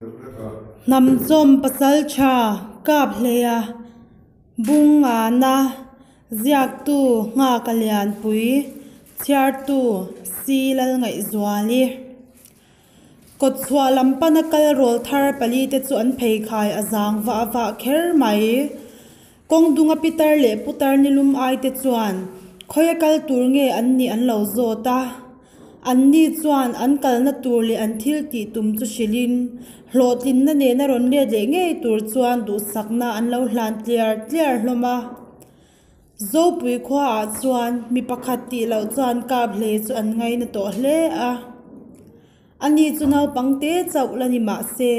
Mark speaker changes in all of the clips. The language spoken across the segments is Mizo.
Speaker 1: Hnamchawm Pasaltha Kaphleia Bungana Ziaktu Nghaka Lianpui Chhiartu Si Lalngaihzuali Kawtchhuah lam pana kal rawl thar pali te chu an pheikhai a zang vah vah kher mai. Kawng dunga pitar leh putar nilum ai te chuan khawia kal tur nge an nih an lo zawt a. Anni chuan an kalna tur leh an thil tih tum chu hrilhin hlawhtlinna nena rawn let leh ngei tur chuan duhsakna an lo hlan tliar tliar hlawm a. Zopui khuaah chuan mi pakhat tih loh chuan kap hle chu an ngaina tawh hle a. Ani chu naupang te chauh la ni mah se,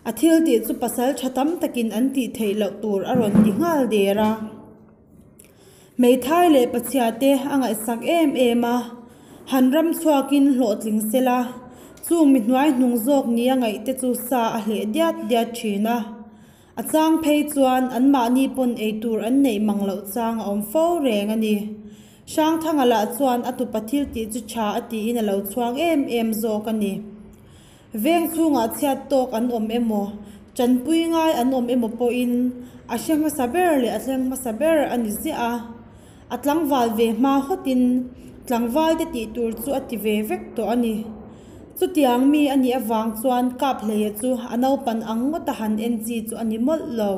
Speaker 1: a thil tih chu pasal tha tam takin an tih theih loh tur a rawn ti nghal der a. Hmeithai leh pachhia te a ngaihsak em em a, han ram chhuakin hlawhtling se la, chung mi hnuai hnung zawk nia ngaih te chu sa a hleh diat diat thin a. A chang phei chuan anmahni pawn ei tur an neih mang loh chang a awm fo reng a ni. Hrangthanga lah chuan a tupa thil tih chu tha a tiin a lo chhuang em em zawk a ni. Veng chhungah chhiat tawk an awm emaw, tanpui ngai an awm emaw pawhin a hre hmasa ber leh a thleng hmasa ber a ni ziah a. A tlangval ve hma hawtin tlangval te tih tur chu a ti ve vek tawh a ni. Chutiang mi a nih avang chuan Kaphleia chu a naupan ang ngawta han en chi chu a ni mawlh lo.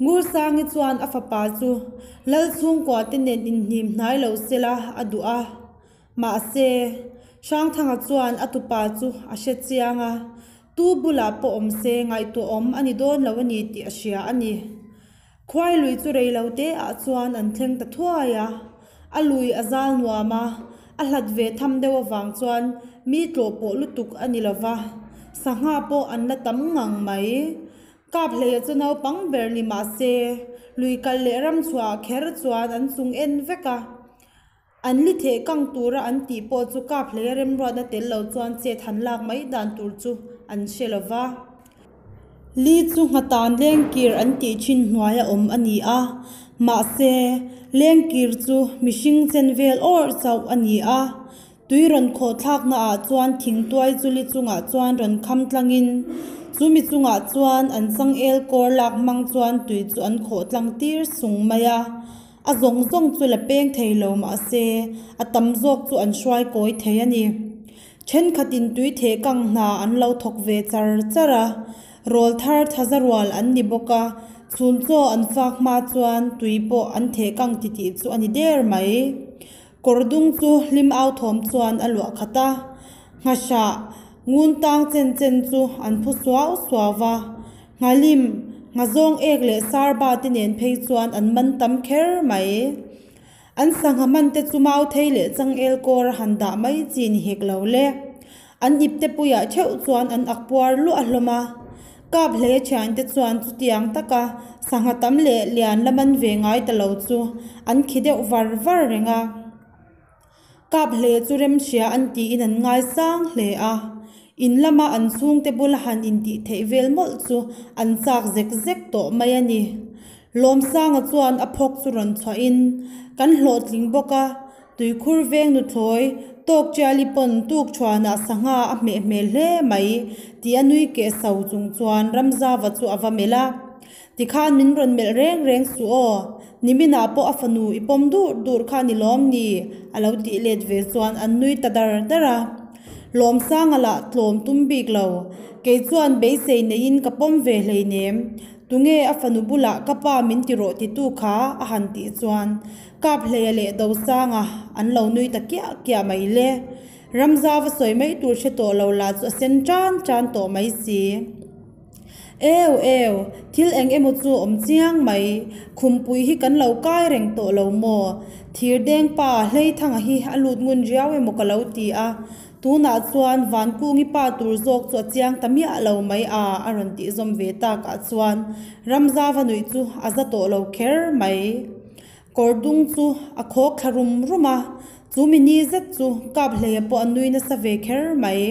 Speaker 1: Ngursangi chuan a fapa chu Lal chhungkua te nen inhnim hnai lo sela a duh a. Mahse, Hrangthanga chuan a tupa chu a hre chiang a, tu bulah pawh awm se ngaihtuahawm a ni dawn lo a ni tih a hria a ni. Khuai lui chu rei lo te ah chuan an thleng ta thuai a, a lui a zal nuam a, a hlat ve tham deuh avang chuan mi tlawh pawh lutuk a ni lo va, sangha pawh an la tam ngang mai. Kaphleia chu naupang ber ni mah se, lui kal leh ram chhuah ah kher chuan an chung en vek a. An li theh kang tura an tih pawh chu kap hleia remruatna tel lo chuan chet han lak mai dan tur chu an hre lo va. Li chu nghatan lengkir an tih thin hnuaia awm a ni a, mahse, lengkir chu mihring chen vel awrh chauh a ni a. Tui rawn khawh thlaknaah chuan thingtuai chu li chungah chuan rawn kham tlangin chumi chungah chuan an changel kawr lak hmang chuan tui chu an khawh tlang tir sung mai a. A zawng zawng chu la peng thei lo mah se, a tam zawk chu an hruai kawi thei a ni. Thenkhatin tui theh kang hna an lo thawk ve char char a, rawl thar thaza rual an ni bawk a, chhun chaw an fak hma chuan tui pawh an theh kang titih chu a ni der mai. Kawr dung chu hlim au thawm chuan a luah khat a, nghahrah ngun tang chen chen chu an phu suau suau va, Nghalim, nghazawng ek leh sarba te nen phei chuan an man tam kher mai. An sangha man te chu mauthei leh changel kawr a han dah mai chi ni hek lo le. An ip te puiah theuh chuan an ak puar luah hlawm a. Kap hle thian te chuan chutiang taka sangha tam leh lian la man ve ngai ta lo chu an khi deuh var var reng a. Kap hle chu remhria an tiin an ngaisang hle a, in lama an chhungte bula han intih theih vel mawlh chu an chak zek zek tawh mai a ni. Lawmsanga chuan a phawk chu rawn chhuahin, Kan hlawhtling bawk a, tuikhur veng nuthlawi tawk tiali pawn tuk thuanah sangha a hmeh hmel hle mai tih a nui keh so chung chuan Ramzava chu a va melh a. Tikhan min rawn melh reng reng suh aw, niminah pawh a fanu i pawm dur dur kha ni lawm ni? a lo tih let ve chuan an nui ta dar dar a. Lawmsanga lah tlawm tum bik lo, kei chuan beisei neiin ka pawm ve hleinem, tunge a fanu bulah ka pa min ti rawh titu kha a han tih chuan Kaphleia leh Dosanga an lo nui ta kiah kiah mai le. Ramzava sawi mai tur hre tawh lo lah chu a sen tan tan tawh mai si. Eu eu, thil eng emaw chu awm chiang mai, khumpui hi kan lo kai reng tawh lo maw? Thir deng pa Hleithanga hi a lut ngun riau emaw ka lo ti a, tunah chuan Vankungi pa tur zawk chu a chiang ta miah lo mai a a rawn tih zawm ve takah chuan Ramzava nuih chu a za tawh lo kher mai. Kawr dung chu a khawk thla rum rum a, chu mi ni zet chu kap hleia pawh a nui nasa ve kher mai.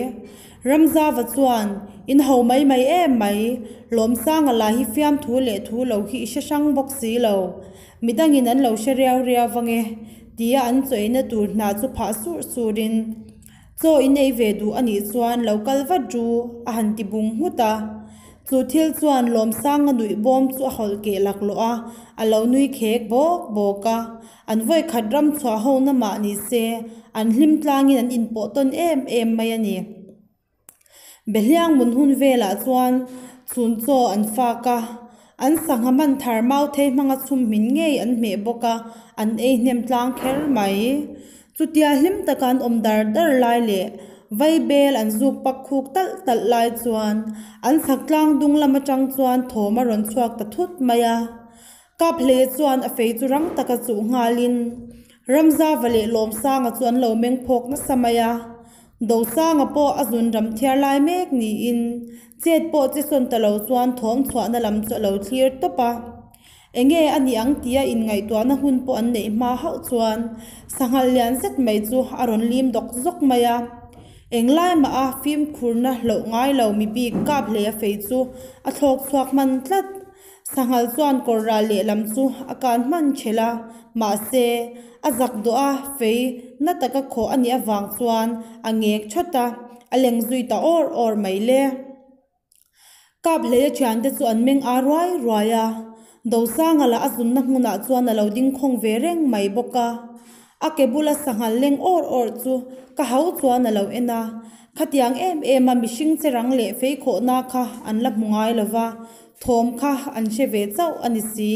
Speaker 1: Ramzava chuan, In ho mai mai em mai, Lawmsanga lah hi fiamthu leh thu lo hi i hre hrang bawk si lo. Midangin an lo hre riau riau vang e, tia an chawiina tur hna chu phah surh surin. Chaw in ei ve duh a nih chuan lo kal vat ru, a han ti bung nghut a. Chu thil chuan Lawmsanga nuih bawm chu a hawlh keh laklawh a, a lo nui khek bawk bawk a. An vawikhat ram chhuah ho na mah ni se, an hlim tlangin an inpawh tawn em em mai a ni. Behliang mun hun velah chuan chhun chaw an fak a, an sangha man thar mau thei hmanga chhum hmin ngei an hmeh bawk a, an ei hnem tlang kher mai. Chutia hlim taka an awm dar dar lai leh vaibel an zuk pak khuk talh talh lai chuan an chhak tlang dung lam atang chuan thawm a rawn chhuak ta thut mai a. Kap hle chuan a fei chu rang taka chuh nghalin Ramzava leh Lawmsanga chu an lo meng phawk nasa mai a. Dosanga pawh a zun ram thiar lai mek niin chet pawh che sawn ta lo chuan thawm chhuahna lam chu a lo thlir tawp a. Enge a nih ang tia inngaihtuahna hun pawh an neih hma hauh chuan sanghal lian zet mai chu a rawn lim dawk zawk mai a. Englai mah a fimkhurna hlauh ngai lo mi bik kap hle a fei chu a thlawk chhuak hman tlat. Sanghal chuan kawr ral lehlam chu a kan hman thelh a, mahse a zak dawh a fei na taka khawh a nih avang chuan a ngek thawt a, a leng zui ta awr awr mai le. Kap hleia thiante chu an meng a ruai ruai a, Dosanga lah a zunna hmunah chuan a lo ding khawng ve reng mai bawk a. A ke bula sanghal leng awr awr chu ka hau chuan a lo en a, khatiang em em a mihring che rang leh fei khawhna kha an la hmu ngai lo va, thawm kha an hre ve chauh a ni si.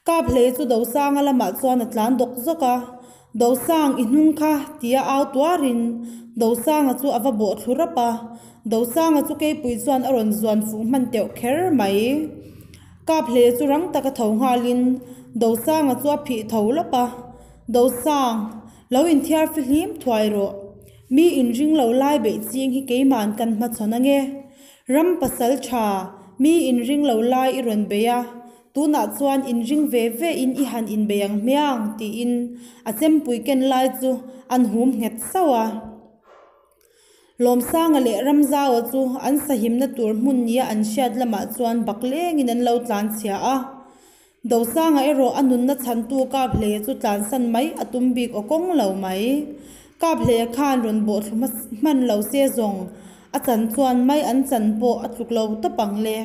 Speaker 1: Kap hlei chu Dosanga lamah chuan a tlan dawk zawk a, Dosang i hnung kha tia au tuarin Dosanga chu a va bawh thlu rap a, Dosanga chu keipui chuan a rawn zuan fuh hman teuh kher mai. Kap hle chu rang taka tho nghalin Dosanga chu a phih tho lawp a, Dosang, lo inthiar fihlim thuai rawh. Mi inring lo lai beih ching hi keiman kan hmachhawn ange. Ram pasal tha, mi inring lo lai i rawn bei a, Tunah chuan inring ve ve in i han inbei ang hmiang tiin a chempui ken lai chu an hum nghet sauh a. Lawmsanga leh Ramzaua chu an sahimna tur hmun nia an hriat lamah chuan bak lengin an lo tlanchhia a. Dosanga erawh a nunna chhantu Kaphleia chu tlansan mai a tum bik aw kawng lo mai. Kaphleia khan rawn bawhthlu hman lo se zawng a chan chuan mai an chan pawh a tluk lo tawp ang le.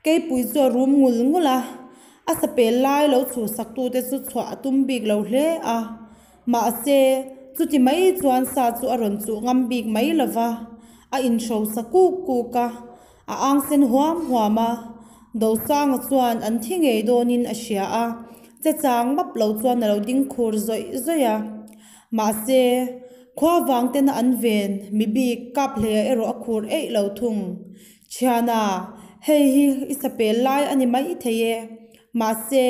Speaker 1: Keipui chu a rum ngul ngul a, a sapel lai lo chhuhsaktute chu chhuah a tum bik lo hle a. Mahse, chuti mai chuan sa chu a rawn chuh ngam bik mai lo va, a inhrosa kuk kuk a, a ang sen huam huam a. Dosanga chuan an thi ngei dawnin a hria a, che chang map lo chuan a lo ding khur zawih zawih a. Mahse, khua vang tena an ven mi bik kap hleia erawh a khur eih lo thung. Thiana, hei hi i sapel lai a ni mai thei e. Mahse,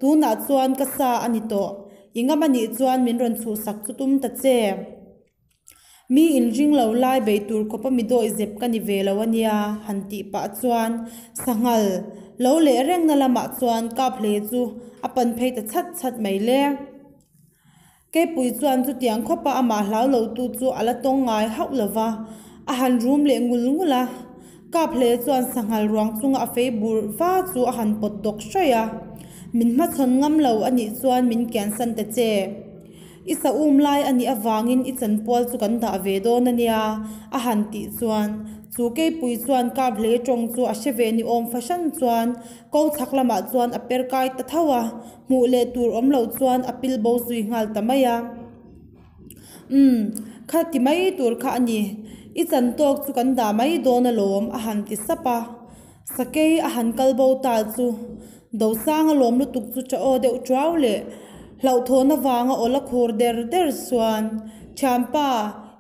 Speaker 1: tunah chuan ka sa a ni tawh. I ngam a nih chuan min rawn chhuhsak chu tum ta che. Mi inring lo lai bei tur khawpa mi dawi zep ka ni ve lo a nia, han tih pah chuan sanghal lo leh rengna lamah chuan kap hle chu a pan phei ta chhat chhat mai le. Keipui chuan chutiang khawpa amah hlau lotu chu a la tawng ngai hauh lo va, a han rum leh ngul ngul a. Kap hle chuan sanghal ruang chunga a fei bur va chu a han pawt dawk hraih a, Min hmachhawn ngam lo a nih chuan min kiansan ta che. I sa um lai a nih avangin i chanpual chu kan dah ve dawn a nia, a han tih chuan chu keipui chuan kap hle tawng chu a hre ve ni awm fahran chuan ko chhak lamah chuan a per kai ta tho a. Hmuh leh tur awm loh chuan a pil bo zui nghal ta mai a. Umm, kha ti mai tur kha a ni. I chan tawk chu kan dah mai dawn alawm a han ti sap a. Sakei a han kal bo ta chu Dosanga lawm lutuk chu cha aw deuh tuau leh hlauhthawn avanga aw la khur der der chuan, Thianpa,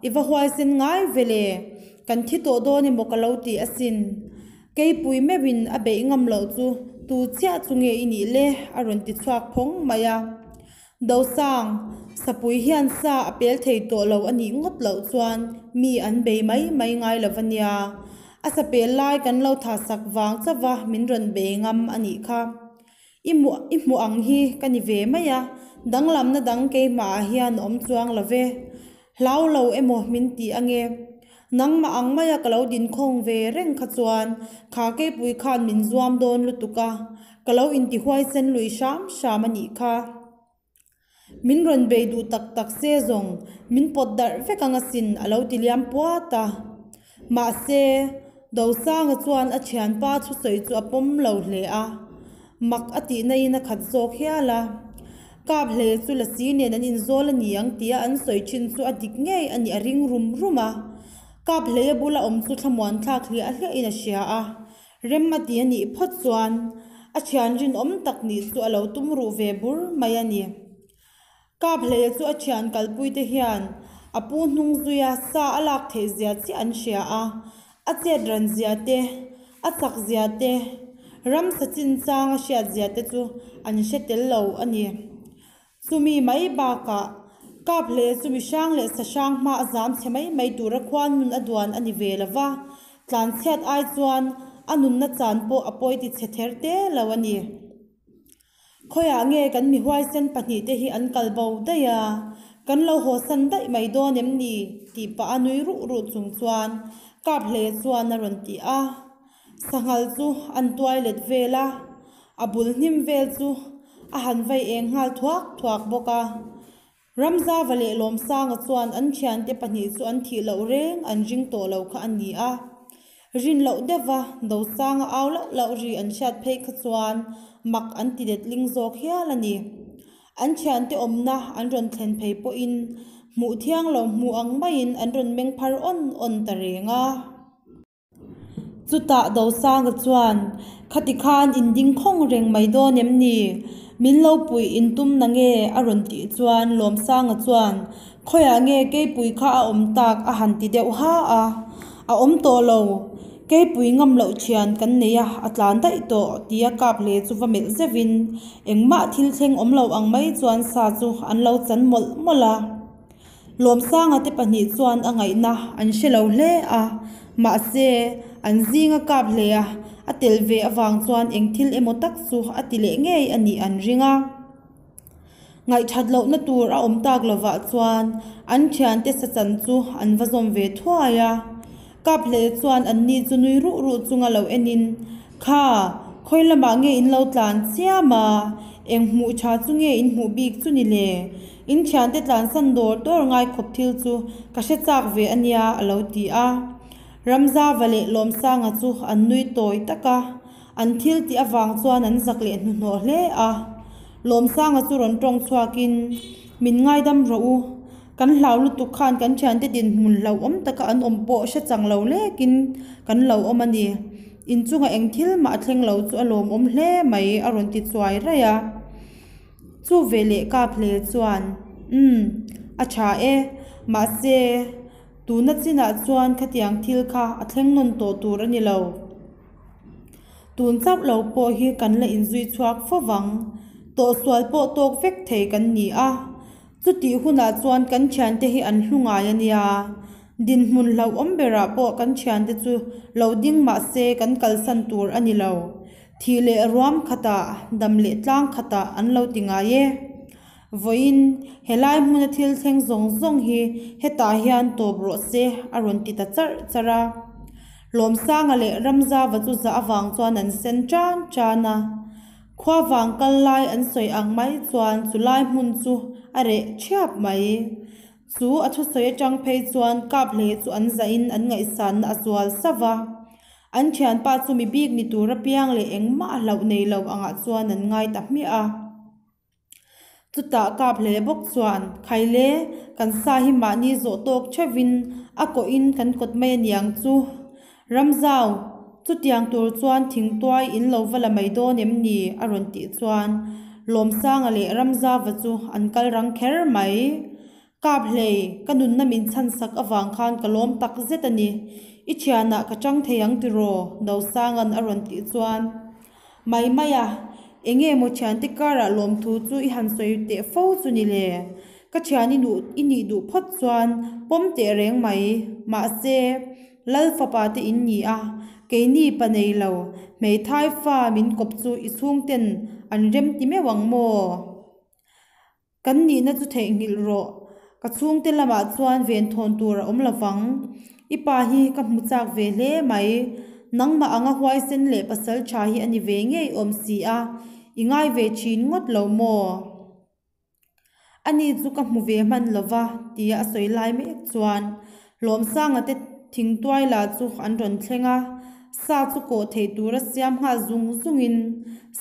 Speaker 1: i va huaisen ngai ve le. Kan thi tawh dawn emaw ka lo ti asin. Keipui meuhin a beih ngam loh chu tu chiah chu nge i nih le? a rawn ti chhuak phawng mai a. Dosang, Sapui hian sa a pel thei tawh lo a nih ngawt loh chuan mi an bei mai mai ngai lo va nia. A sa pel lai kan lo tha sak vang chauh va min rawn bei ngam a nih kha. I hmuh i hmuh ang hi ka ni ve mai a, danglamna dang keimahah hian a awm chuang lo ve. Hlau lo emaw min ti ange. Nangmah ang maia ka lo dinkhawng ve reng kha chuan kha keipui khan min zuam dawn lutuk a, ka lo intihuaisen lui hram hram a nih kha. Min rawn bei duh tak tak se zawng min pawt darh vek ang asin a lo ti liam puat a. Mahse, Dosanga chuan a thianpa thusawi chu a pawm lo hle a, mak a tihna in a khat zawk hial a. Kap hle chu lasi nen an inzawl a ni ang tia an sawi thin chu a dik ngei a nih a ring rum rum a. Kap hleia bula awm chu thlamuan thlak hliah hliah in a hria a, rem a ti a nih phawt chuan a thian rinawm tak nih chu a lo tum ruh ve bur mai a ni. Kap hleia chu a thian kalpui te hian a pu hnung zuia sa a lak theih zia chiah an hria a, a chet ran zia te, a chak zia te, ramsa chinchang a hriat zia te chu an hre tel lo a ni. Chumi mai bakah kap hle chu mi hrang leh sa hrang hma a zam chhe mai mai tura khuan nun a duan a ni ve lo va, tlanchhiat ai chuan a nunna chan pawh a pawi ti chhe ther te lo a ni. Khawiah nge kan mi huaisen pahnihte hi an kal bo daih a, kan lo hawsan daih mai dawn em ni? tih pah a nui ruh ruh chung chuan kap hle chuan a rawn ti a. Sanghal chu an tuai let vel a, a bul hnim vel chu a han vai eng nghal thuak thuak bawk a. Ramzava leh Lawmsanga chuan an thiante pahnih chu an thih loh reng an ring tawh lo kha a ni a. Rin loh deuhva Dosanga au lauh lauh ri an hriat phei kha chuan mak an ti letling zawk hial a ni. An thiante awmna an rawn thlen phei pawhin hmuh thiang lo hmuh ang maiin an rawn meng phar awn awn ta reng a. Chutah Dosanga chuan, Khati khan in ding khawng reng mai dawn em ni? Min lo puih in tum na nge? a rawn tih chuan Lawmsanga chuan, Khawiah nge keipui kha a awm tak? a han ti deuh ha a. A awm tawh lo. Keipui ngam loh thian kan nei a, a tlan daih tawh, tia kap hle chu va melh zeuhin engmah thil thleng awm lo ang mai chuan sa chu an lo chan mawlh mawlh a. Lawmsanga te pahnih chuan a ngaihna an hre lo hle a, mahse, an zinga kap hle a, a tel ve avang chuan eng thil emaw tak chu a ti leh ngei a nih an ring a. Ngaihthat lohna tur a awm tak lovah chuan an thiante sachan chu an va zawm ve thuai a. Kap hle chuan anni chu nui ruh ruh chunga lo enin, Kha, khawi lamah nge in lo tlan chiam a? Eng hmuh tha chu nge in hmuh bik chu ni le? In thiante tlansan dawr dawr ngai khawp thil chu ka hre chak ve a nia, a lo ti a. Ramzava leh Lawmsanga chu an nui tawi tak a, an thil tih avang chuan an zak leh hnuhnawh hle a. Lawmsanga chu rawn tawng chhuakin, Min ngaidam rawh u, kan hlau lutuk khan kan thiante dinhmun hlauhawm taka an awm pawh hre chang lo lekin kan lo awm a ni. Inchunga eng thil mah a thleng lo chu a lawmawm hle mai, a rawn ti chuai raih a. Chu ve leh kap hle chuan, Umm, a tha e. Mahse, tuna chinah chuan khatiang thil kha a thleng nawn tawh tur a ni lo. Tun chauh lo pawh hi kan la inzui chhuak fo vang. Tawhsual pawh tawk vek thei kan ni a. Chutih hunah chuan kan thiante hi an hlu ngai a nia. Dinhmun hlauhawm berah pawh kan thiante chu lo ding mah se kan kalsan tur a ni lo. Thih leh ruam khatah, dam leh tlang khatah an lo ti ngai e. Vawiin, helai hmuna thil thleng zawng zawng hi hetah hian tawp rawh se, a rawn ti ta charh charh a. Lawmsanga leh Ramzava chu zah avang chuan an sen tan tan a. Khua vang kal lai an sawi ang mai chuan chu lai hmun chu a reh thiap mai. Chu a thusawi atang phei chuan kap hle chu an zahin an ngaihsanna a zual sauh va. An thianpa chu mi bik ni tur apiang leh engmah a hlauh nei lo angah chuan an ngai ta hmiah a. Chutah kap hle bawk chuan, Khaile, kan sa hi mahni zawh tawk theuhin a kawhin kan kawt mai aniang chu. Ramzau, chutiang tur chuan thingtuai in lo va la mai dawn em ni? a rawn tih chuan Lawmsanga leh Ramzauva chu an kal rang kher mai. Kap hlei, ka nunna min chhan sak avang khan ka lawm tak zet a ni. I thianah ka chang thei ang tiraw? Dosanga'n a rawn tih chuan. Mai mai a, enge maw thiante karah lawmthu chu i han sawi teh fo chu ni le? Ka thian i duh i nih duh phawt chuan pawm teh reng mai. Mahse, Lal fapa te in ni a, keini pa nei lo, hmeithai fa min kawp chu i chhungten an rem ti meuh ang maw? Kan nihna chu theihnghilh rawh. Ka chhungte lamah chuan venthawn tur a awm lo vang. I pa hi ka hmu chak ve hle mai. Nangmah anga huaisen leh pasal tha hi a ni ve ngei awm si a, i ngai ve thin ngawt lo maw? Ani chu ka hmu ve hman lo va, tia a sawi lai mek chuan Lawmsanga te thingtuai la chu an rawn thleng a, sa chu kawh theih tura siam nghal zung zungin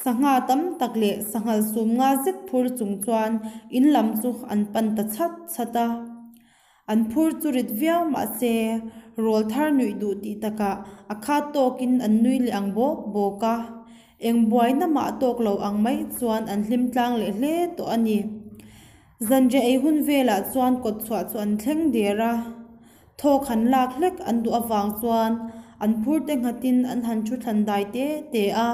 Speaker 1: sangha tam tak leh sanghal sum nga zet phur chung chuan in lam chu an pan ta chhat chhat a. An phur chu rit viau mah se, rawlthar nuih duh tih takah a khat tawkin an nui leh ang bawk bawk a, eng buaina mah tawk lo ang mai chuan an hlim tlang leh hle tawh a ni. Zanriah ei hun velah chuan kawtchhuah chu an thleng der a, thawk han lak hlek an duh avang chuan an phur te nghatin an han thu thlan dai te te a,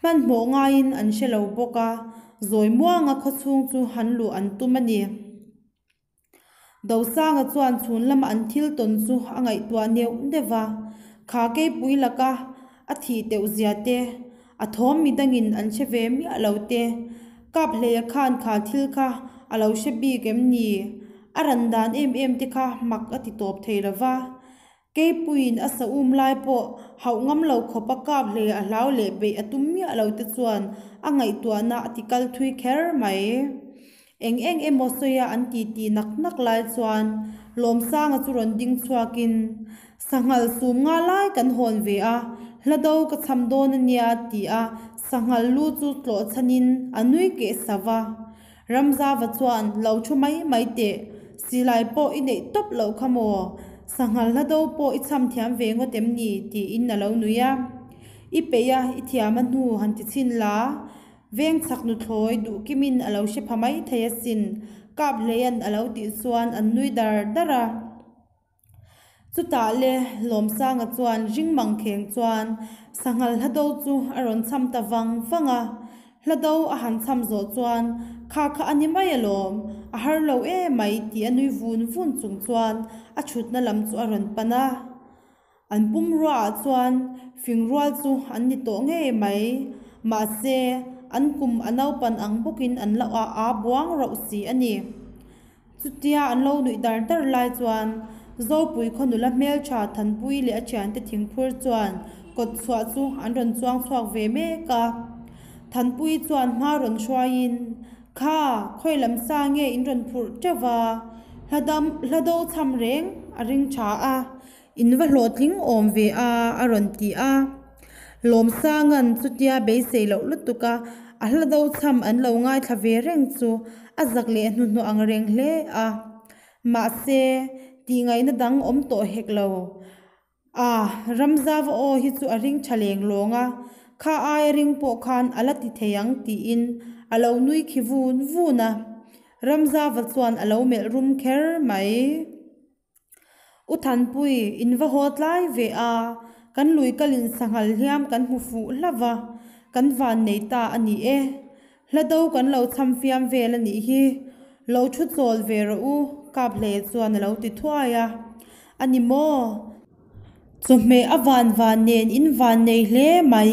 Speaker 1: hmanhmawh ngaiin an hre lo bawk a, zawi muanga khawchhung chu han luh an tum a ni. Dosanga chuan chhun lama an thil tawn chu a ngaihtuah neuh neuh va, kha keipui laka a thih teuh zia te, a thawm midangin an hre ve miah lo te, Kaphleia khan kha thil kha a lo hre bik em ni? A ran dan em em te kha mak a ti tawp thei lo va. Keipuiin a sa um lai pawh hauh ngam lo khawp a kap hle a hlau leh beih a tum miah lo te chuan a ngaihtuahna a ti kal thui kher mai. Eng eng emaw sawia an ti ti nak nak lai chuan Lawmsanga chu rawn ding chhuakin, Sanghal sum nga lai kan hawn ve a, hla do ka cham dawn a nia ti a sanghal lu chu tlawh chhanin a nui keh sa va. Ramzava chuan lo thu mai mai teh, silai pawh i neih tawp loh kha maw? Sanghal hla do pawh i cham thiam ve ngawt em ni? tiin a lo nui a. I peih a, i thiam a hnu han ti chhin la, veng chak nuthlawi duh kimin a lo hre pha mai thei asin, Kaphleia'n a lo tih chuan an nui dar dar a. Chutah le Lawmsanga chuan ring mangkheng chuan sanghal hlado chu a rawn cham ta vang vang a, hlado a han cham zawh chuan kha kha a ni mai alawm, a har lo em mai tih a nui vun vun chung chuan a thutna lam chu a rawn pan a. An pumruaah chuan fing rual chu an ni tawh ngei mai, mahse an kum a naupan ang bawkin an la a buang rauh si a ni. Chutia an lo nuih dar dar lai chuan Zopui khaw nula hmeltha Thanpui leh a thiante thingphur chuan kawtchhuah chu an rawn chuang chhuak ve mek a. Thanpui chuan hma rawn hruaiin, Kha, khawi lam sa nge in rawn phurh teuh va? Hla dam, hla do cham reng a ring tha a, in va hlawhtling awm ve a, a rawn ti a. Lawmsanga'n chutia beisei loh lutuk a, a hla do cham an lo ngaithla ve reng chu a zak leh hnuhnawh ang reng hle a. Mahse, tihngaihna dang awm tawh hek lo. A, Ramzava aw hi chu a ring tha leng lawng a, kha aia ring pawh khan a la ti thei ang tiin a lo nui khi vun vun a. Ramzava chuan a lo melh rum kher mai. U Thanpui, in va haw tlai ve a, kan lui kalin sanghal hliam kan hmu fuh hlauh va, kan van nei ta a ni e. Hla do kan lo cham fiam vel a nih hi, lo thu chawl ve rawh u, Kaphlei chuan a lo ti thuai a. A ni maw? Chawhmeh a van van nen in van nei hle mai.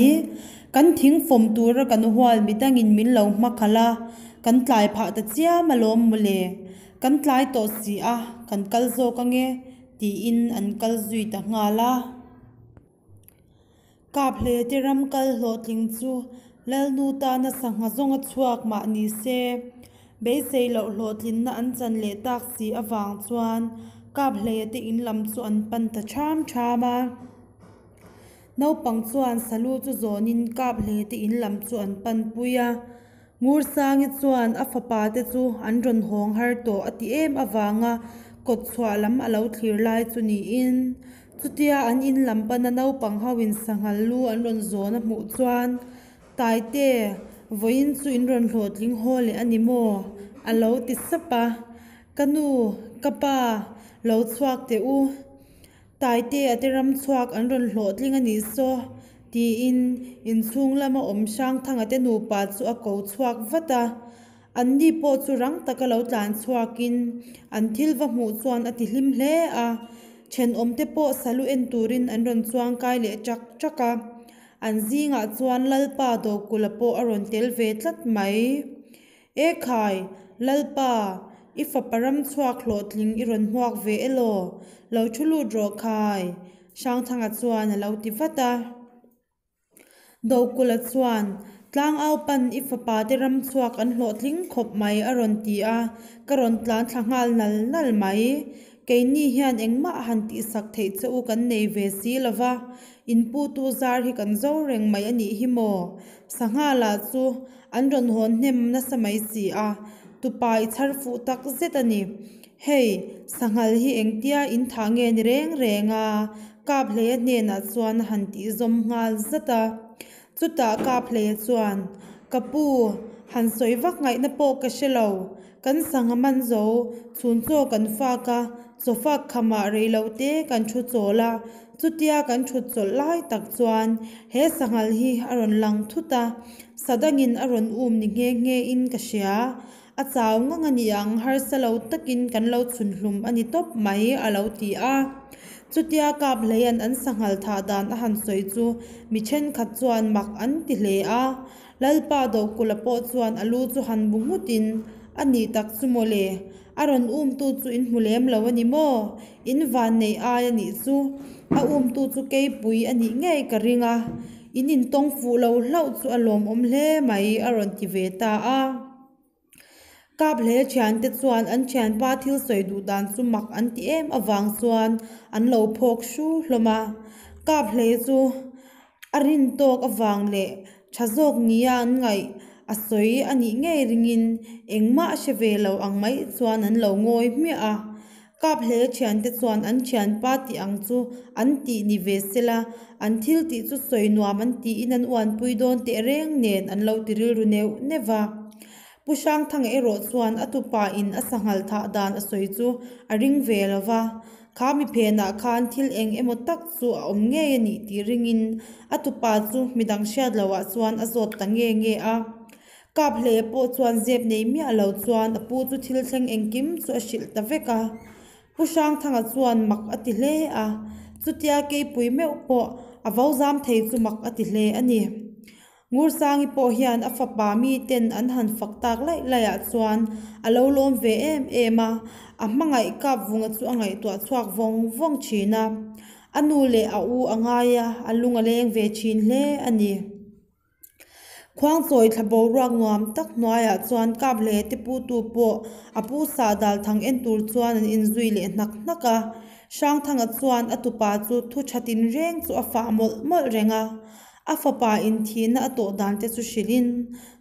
Speaker 1: Kan thing fawm tura kan hual midangin min lo hma khalh a, kan tlai phah ta chiam alawm mawle. Kan tlai tawh si a, kan kal zawk ange, tiin an kal zui ta nghal a. Kaphlei te ram kal hlawhtling chu Lalnu tana sangha zawnga chhuak mah ni se, beisei loh hlawhtlinna an chan leh tak si avang chuan Kaphleia te in lam chu an pan ta ṭham ṭham a. Naupang chuan salu chu zawnin Kaphleia te in lam chu an pan pui a. Ngursangi chuan a fapa te chu an rawn hawng har tawh a ti em avanga kawtchhuah lam a lo thlir lai chu niin Chutia an in lam pana naupang ho in sanghal lu an rawn zawn a hmuh chuan, Taite, vawiin chu in rawn hlawhtling haw leh a ni maw? a lo ti sap a. Ka nu, ka pa, lo chhuak teh u. Taite a te ram chhuak an rawn hlawhtling a nih saw, tiin inchhung lama awm Hrangthanga te nupa chu a ko chhuak vat a. Anni pawh chu rang taka lo tlan chhuakin an thil va hmuh chuan a ti hlim hle a, thenawmte pawh salu en turin an rawn chuang kai leh ṭak ṭak a, an zingah chuan Lalpa Dawkula pawh a rawn tel ve tlat mai. E khai, Lalpa, i fapa ram chhuak hlawhtling i rawn hmuak ve elaw? Lo thu lut rawh khai, Hrangthanga chuan a lo ti vat a. Dokulh chuan, Tlangau pan i fapa te ram chhuak an hlawhtling khawp mai a rawn ti a, ka rawn tlan thla nghal nal nal mai. Keini hian engmah han tihsak theih che u kan nei ve si lo va, in putu zar hi kan zo reng mai a nih hi maw? Sangha lah chu an rawn hawn hnem nasa mai si a, tupa i chhar fuh tak zet a ni. Hei, sanghal hi engtia in thah nge ni reng reng a? Kaphleia hnenah chuan a han tih zawm nghal zat a. Chutah Kaphleia chuan, Ka pu, han sawi vak ngaihna pawh ka hre lo. Kan sangha man zo, chhun chaw kan fak a, chaw fak khamah rei lo te kan thu chawl a. Chutia kan thut chawlh lai tak chuan he sanghal hi a rawn lang thut a, sa dangin a rawn um ni nghe nghe in ka hria. A chau ngang a ni ang, harsa lo takin kan lo chhun hlum a ni tawp mai, a lo ti a. Chutia Kaphleia'n an sanghal thah dan a han sawi chu mi thenkhat chuan mak an ti hle a. Lalpa Dokulha pawh chuan a lu chu han bu nghutin, A nih tak chu maw le, a rawn umtu chu in hmu lem lo a ni maw? In van neih ai a nih chu, a umtu chu keipui a nih ngei ka ring a, in intawng fuh lo hlauh chu a lawmawm hle mai, a rawn ti ve ta a. Kap hle thiante chuan an thianpa thil sawi duh dan chu mak an ti em avang chuan an lo phawk hru hlawm a. Kap hle chu a rin tawk avang leh tha zawk nia an ngaih a sawi a nih ngei ringin engmah a hre ve lo ang mai chuan an lo ngawi hmiah a. Kap hle thiante chuan an thianpa tih ang chu an tih ni ve sela, an thil tih chu sawi nuam an tiin an uanpui dawn teh reng nen an lo ti rilru neuh neuh va. Pu Hrangthanga erawh chuan a tupa in a sanghal thah dan a sawi chu a ring ve lo va, kha mi phenah khan thil eng emaw tak chu a awm ngei a nih tih ringin a tupa chu midang hriat loh ah chuan a zawt ta nge nge a. Kap hle pawh chuan zep nei miah lo chuan a pu chu thil thleng engkim chu a hrilh ta vek a. Pu Hrangthanga chuan mak a ti hle a, chutia keipui meuh pawh a vo zam thei chu mak a ti hle a ni. Ngursangi pawh hian a fapa miten an han fak tak laih laihah chuan a lo lawm ve em em a, a hmangaih Kapvunga chu a ngaihtuah chhuak vawng vawng thin a. A nu leh a u a ngai a, a lung a leng ve thin hle a ni. Khuangchawi thla boruak nuam tak hnuaiah chuan Kaphle te putu pawh a pu sah dal thang en tur chuan an inzui leh hnak hnak a. Hrangthanga chuan a tupa chu thu tha tinreng chu a fah mawlh mawlh reng a. A fapa inthihna a tawh dan te chu hrilhin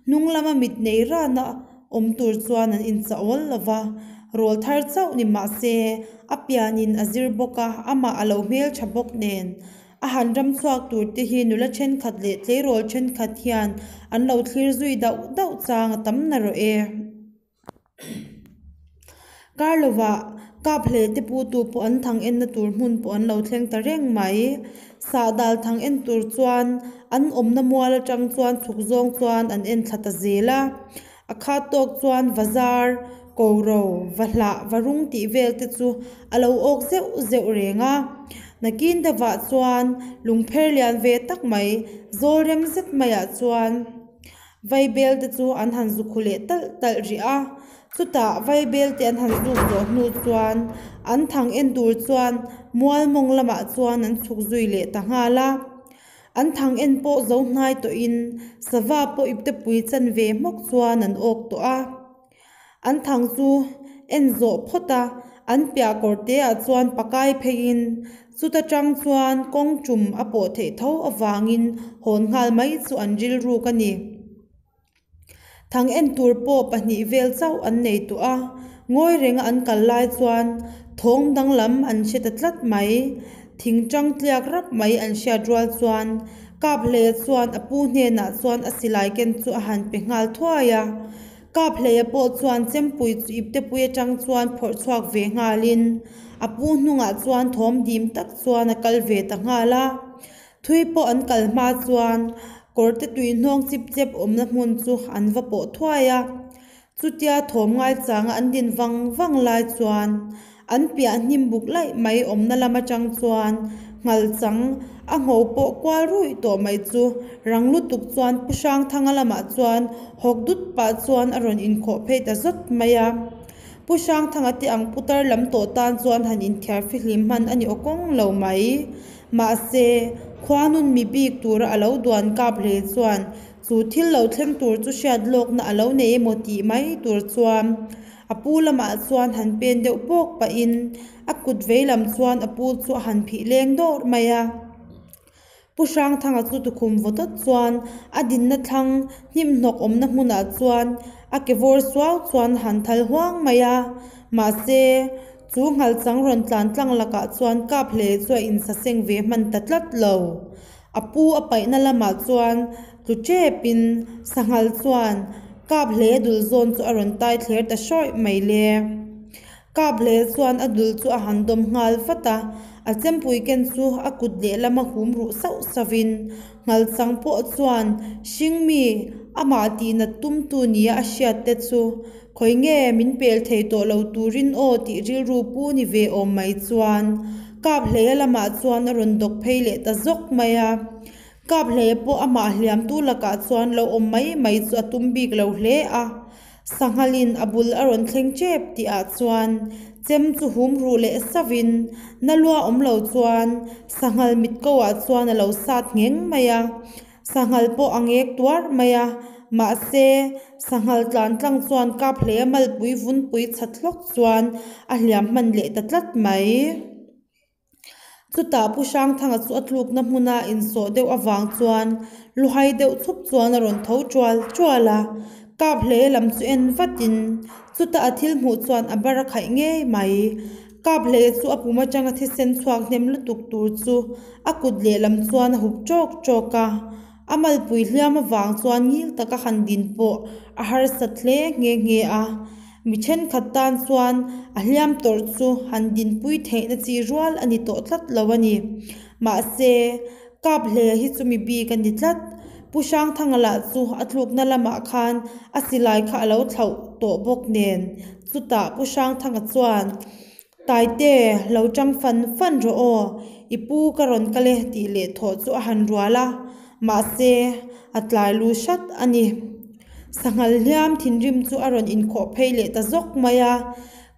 Speaker 1: hnung lama mit nei rana awm tur chuan an inchah awl lo va. Rawl thar chauh ni mah se a pianin a zir bawk a, amah a lo hmeltha bawk nen. A han ram chhuak tur te hi nula thenkhat leh tleirawl thenkhat hian an lo thlir zui dauh dauh chang a tam na rawh e. Kar lovah kap hle te putu pawh an thang enna tur hmun pawh an lo thleng ta reng mai. Sahdal thang en tur chuan an awmna mual atang chuan chhuk zawng chuan an en thla ta zel a. A khat tawk chuan vazar, koro, vahlah, varung tih vel te chu a lo awk zeuh zeuh reng a. Nakin deuhah chuan lungpher lian ve tak mai, zawl rem zet maiah chuan vaibel te chu an han zu khu leh talh talh rih a. Chutah vaibel te an han zuk zawh hnu chuan an thang en tur chuan mual mawng lamah chuan an chhuk zui leh ta nghal a. An thang en pawh zo hnai tawhin sava pawh iptepui chan ve hmawk chuan an awk tawh a. An thang chu en zawh phawt a, an piah kawr te ah chuan pakai pheiin chuta tang chuan kawng tum a pawh theih tho avangin hawn nghal mai chu an rilruk a ni. Thang en tur pawh pahnih vel chauh an nei tawh a, ngawi renga an kal lai chuan thawng danglam an hre ta tlat mai. Thing tang tliak rap mai an hriat rual chuan Kaphleia chuan a pu hnenah chuan a silai ken chu a han pe nghal thuai a. Kaphleia pawh chuan chempui chu iptepui atang chuan phawrh chhuak ve nghalin a pu hnungah chuan thawm dim tak chuan a kal ve ta nghal a. Thui pawh an kal hma chuan kawrte tui hnawng chip chep awmna hmun chu an va pawh thuai a. Chutia thawm ngaichanga an din vang vang lai chuan an piah hnim buk laih mai awmna lam atang chuan nghal chang a ngho pawh kual ruih tawh mai chu rang lutuk chuan Pu Hrangthanga lamah chuan hawk dut pah chuan a rawn inkhawh phei ta zawt mai a. Pu Hrangthanga te ang putar lam tawh tan chuan han inthiar fihlim hman a ni aw kawng lo mai. Mahse, khuanun mi bik tura a lo duan kap hle chuan Chu thil lo thleng tur chu hriat lawkna a lo nei emaw tih mai tur chuan a pu lamah chuan han pen deuh pawk pahin a kut vei lam chuan a pu chu a han phih leng dawrh mai a. Pu Hrangthanga chu tukhum vaw dawt chuan a dinna thlang hnim hnawk awmna hmunah chuan a ke vawr suau chuan a han thal huang mai a. Mahse, chu nghalchang rawn tlan tlang lakah chuan kap hle chu a insaseng ve hman ta tlat lo. A pu a paihna lamah chuan tlu tepin sanghal chuan kap hle dul zawn chu a rawn tai thler ta hrawih mai le. Kap hle chuan a dul chu a han dawm nghal vat a, a chempui ken chu a kut lehlam a hum ruh sauh sauhin nghalchang pawh chuan hringmi amah tihnat tumtu nia a hriat te chu khawi nge min pel thei tawh lo turin aw tih rilru pu ni ve awm mai chuan kap hleia lamah chuan a rawn dawk phei leh ta zawk mai a. Kap hleia pawh amah hliamtu lakah chuan lo awm mai mai chu a tum bik lo hle a. Sanghalin a bul a rawn thleng tep tih ah chuan chem chu hum ruh leh sauhin na lua awm lo chuan sanghal mit ko ah chuan a lo sat ngheng mai a, sanghal pawh a ngek tuar mai a, mahse sanghal tlan tlang chuan kap hlei a malpui vunpui chat hlawk chuan a hliam hman leh ta tlat mai. Chutah Pu Hrangthanga chu a tlukna hmuna insawh deuh avang chuan luhai deuh chhup chuan a rawn tho tual tual a, kap hle lam chu en vatin chutah a thil hmuh chuan a bar a khaih ngei mai. Kap hle chu a pum atanga thisen chhuak hnem lutuk tur chu a kut lehlam chuan a hup tawk tawk a, a malpui hliam avang chuan ngil taka han din pawh a harsat hle nghe nghe a. Mi thenkhat tan chuan a hliam tawrh chu han dinpui theihna chi rual a ni tawh tlat lo a ni. Mahse, kap hle hi chu mi bik a ni tlat. Pu Hrangthanga lah chu a tlukna lamah khan a silai kha a lo thlauh tawh bawk nen. Chutah Pu Hrangthanga chuan, Taite, lo tang fan fan rawh aw, i pu ka rawn kal e tih leh thawh chu a han rual a. Mahse, a tlai lu hrat a ni. Sanghal hliam thinrim chu a rawn inkhawh phei leh ta zawk mai a.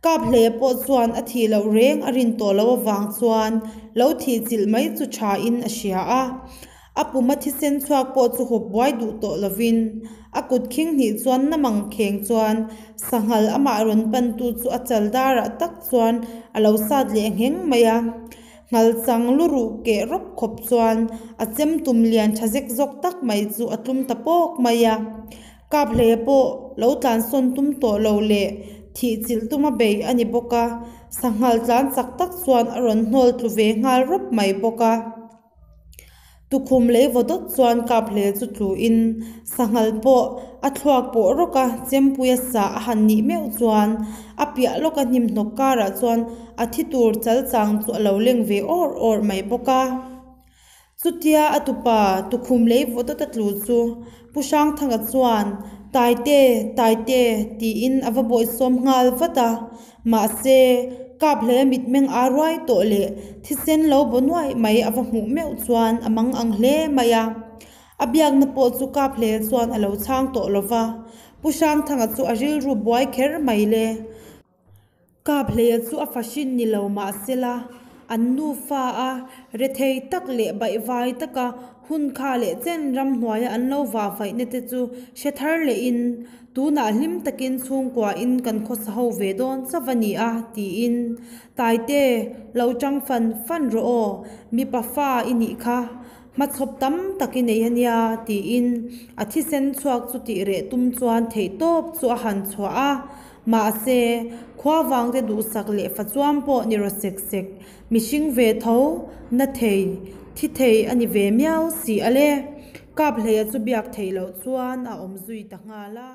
Speaker 1: Kaphleia pawh chuan a thih loh reng a rin tawh loh avang chuan lo thih chilh mai chu tha in a hria a. A puma thisen chhuak pawh chu hup buai duh tawh lovin a kut khing hnih chuan na mang kheng chuan sanghal amah rawn pantu chu a chal darah tak chuan a lo sat leh ngheng mai a. Nghalchang lu ruh keh rawp khawp chuan a chem tum lian tha zek zawk tak mai chu a tlum ta pawk mai a. Kaphleia pawh lo tlansawn tum tawh lo leh thih chilh tuma bei a ni bawk a, sanghal tlan chak tak chuan a rawn hnawl tlu ve nghal rawp mai bawk a. Tukhum lei vaw dawt chuan kap hle chu tlu in sanghal pawh a thluak pawh rawk a, chempuia sa a han nih meuh chuan a piah lawka hnim hnawk karah chuan a thi tur chal chang chu a lo leng ve awr awr mai bawk a. Chutia a tupa tukhum lei vaw dawt a tlu chu Pu Hrangthanga chuan Taite, Taite tiin a va bawihsawm nghal vat a, mahse kap hle mitmeng aa ruai tawh leh thisen lo baw nuaih mai a va hmuh meuh chuan a mang ang hle mai a. A biakna pawh chu kap hle chuan a lo chhang tawh lo va, Pu Hrangthanga chu a rilru buai kher mai le. Kap hleia chu a fahrin ni lo mah sela, an nufa a rethei tak leh baihvai taka hun kha leh chen ramhnuaia an lo vahvaihna te chu hre thar lehin, tunah hlim takin chhungkuain kan khawsa ho ve dawn chauh a ni a, tiin, Taite, lo tang fan fan rawh aw, mipa fa i nih kha, Hmachhawp tam tak i nei a nia, tiin a thisen chhuak chu tih reh tum chuan theihtawp chu a han chhuah a. Mahse, khua vangte duhsak leh fachuam pawh ni raw sek sek, mihring ve tho, na thei, thi thei a ni ve miau si a le. Kaphleia chu biak theih loh chuan a awm zui ta nghal a.